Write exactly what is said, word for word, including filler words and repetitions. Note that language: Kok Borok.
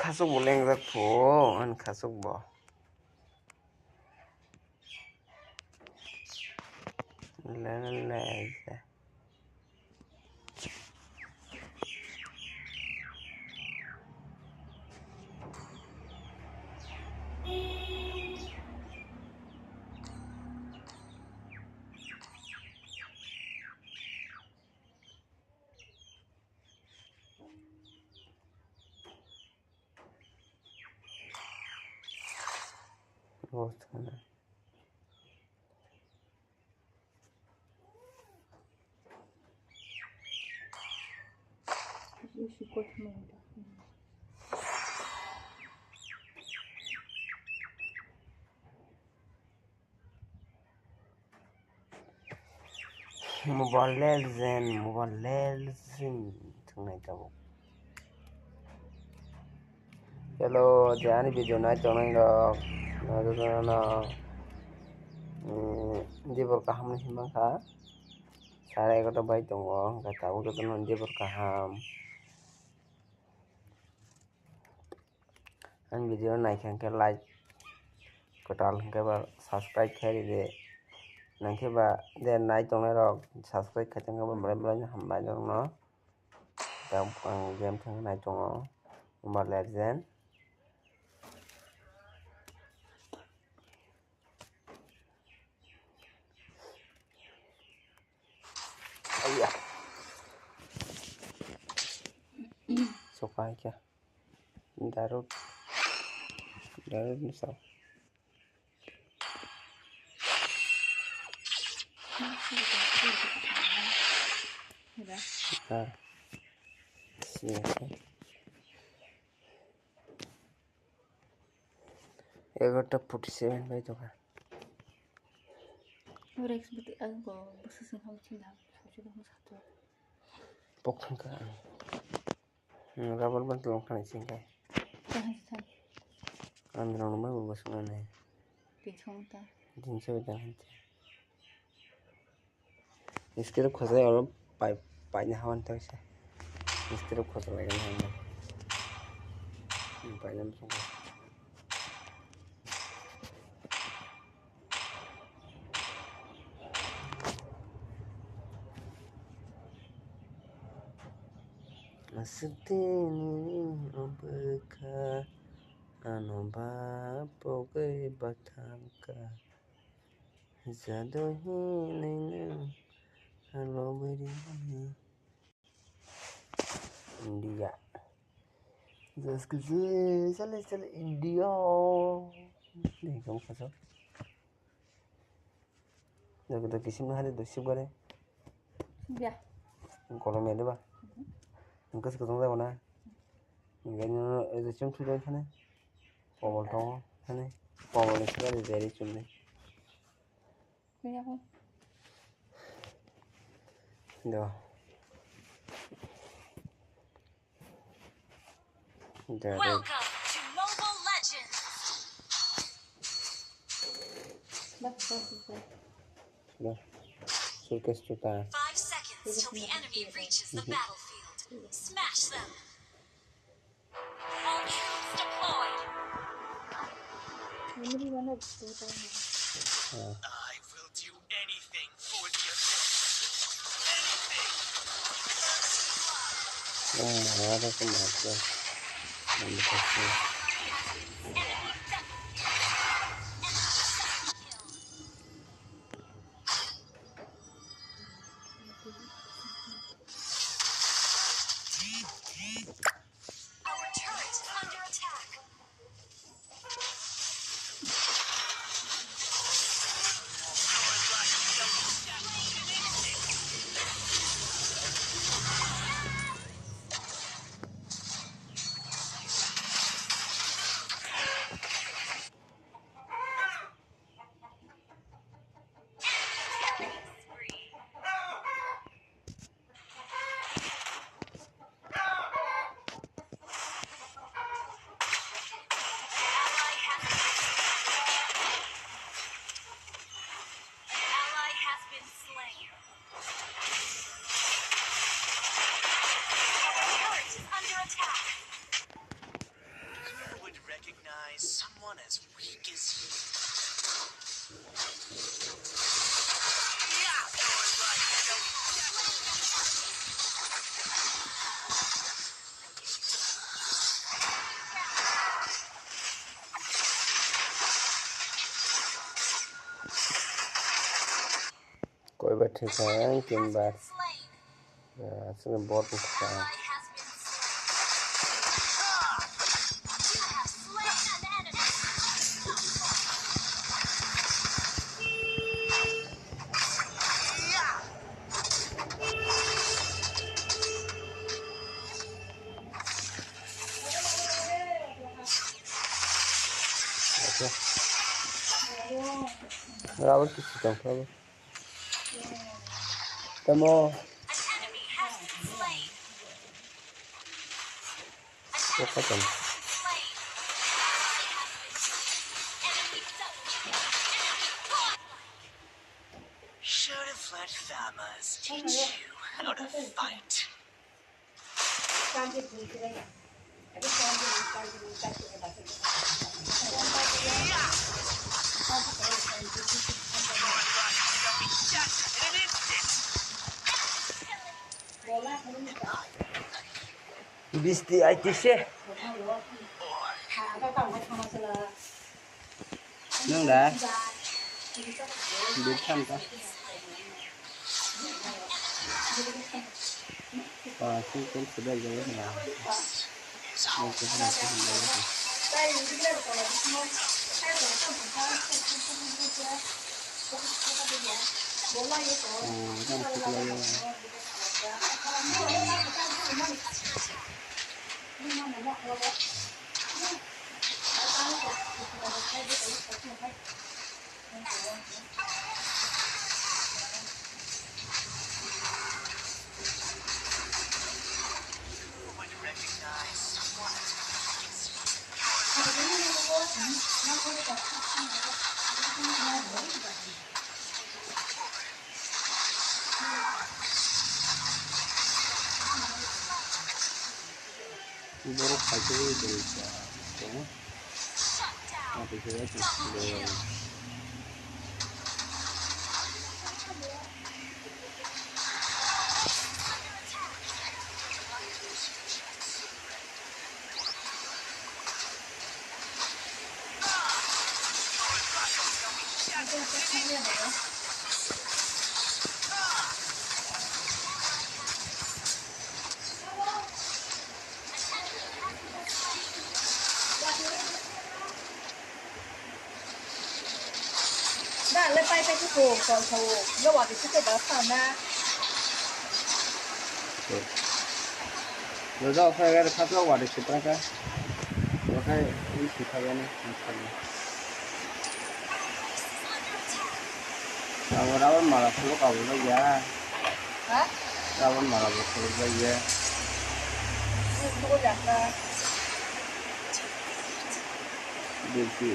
Khasuk bo lengjak pho, ani khasuk bo. Le, le, le, le. Mobile Legend, Mobile Legend thwngnai tabuk. Hello, je ani video nai tongnai rok, nai tongnai rok, mm, jebor kaham ni himang kha, sare egarota bai tongo, hwnkhe tabuk jotono jebor kaham. Ani video naikha hwnkhe like, kwtal hwnkhe ba subscribe khai ridi. Naikhe ba je nai tongnai rok subscribe khai tongkhe ba belai belai no hambai norokno. Tamo ang game thangwi nai tongo Mobile Legend. Aiya. Sokai kya? Darut. Darut misal. Ha. Siya. Egarota forty seven bai tongkha. Rex bwtwi ang bo bwswk song hamo chinda, songchida hamo sato. Pok thangkha ang. Hmm, rubber band tong khani singkha. Kaham se thang. Ang rong mai bo bwswk nani. Tin song ta. Tin song ta. Miskirok khosai oro pai, paina hawan tawisa. Miskirok khosai lai hawan. Paina muchungkha. Aswk tini obwkha ano ba pogwi bathangkha. Jado hinwi nwng alo bwrwi India. Just kiss me, chale, chale, India. Dei, kamu kasar. Jaga da kisim hari do sip gare. Ya. Kolom ya deba. Engkas kosong jago na. Enggak nyono ejo chum thu doi khane. Pobol tongo khane. Pobol ni sibari jeri chum dei. Kuya ko. Do. Welcome to Mobile Legends. Bak, bak, bak. Do. Suitcase chuta. Five seconds till the enemy reaches the battlefield. Smash them. All troops deployed. Memory one of the time. Ah. I will do anything for the objective. Anything. First blood. Oh, my God, that's a mess, yeah. Enemy has been, enemy has been killed. Our turret is under attack. Pathikha, kimba. Ah, sini bot wngkha. Rabo kisi tongkha bo. Tamo. Kokha tong. Should have let Famas teach you how to fight. Bisti aitise. Nwng da? Bwtham ta. Ah, sing pen sudai jai na. Nwng pen sudai jai na. Oh, nwng pen sudai jai na. Borok phaikhe ui tongwi kha. Tei khe Da, le pai pai khe kok, kok sao. Yo, wa de khe ba sa na. Lo da, sa ga kha to wa de khe pra ka. Wa kai, i si kha ga na, i kha ga. Abo rubber mala phuluk abo bai ya. Ha? Rubber mala bo phuluk bai ya. Ni dugo jakha. Deki.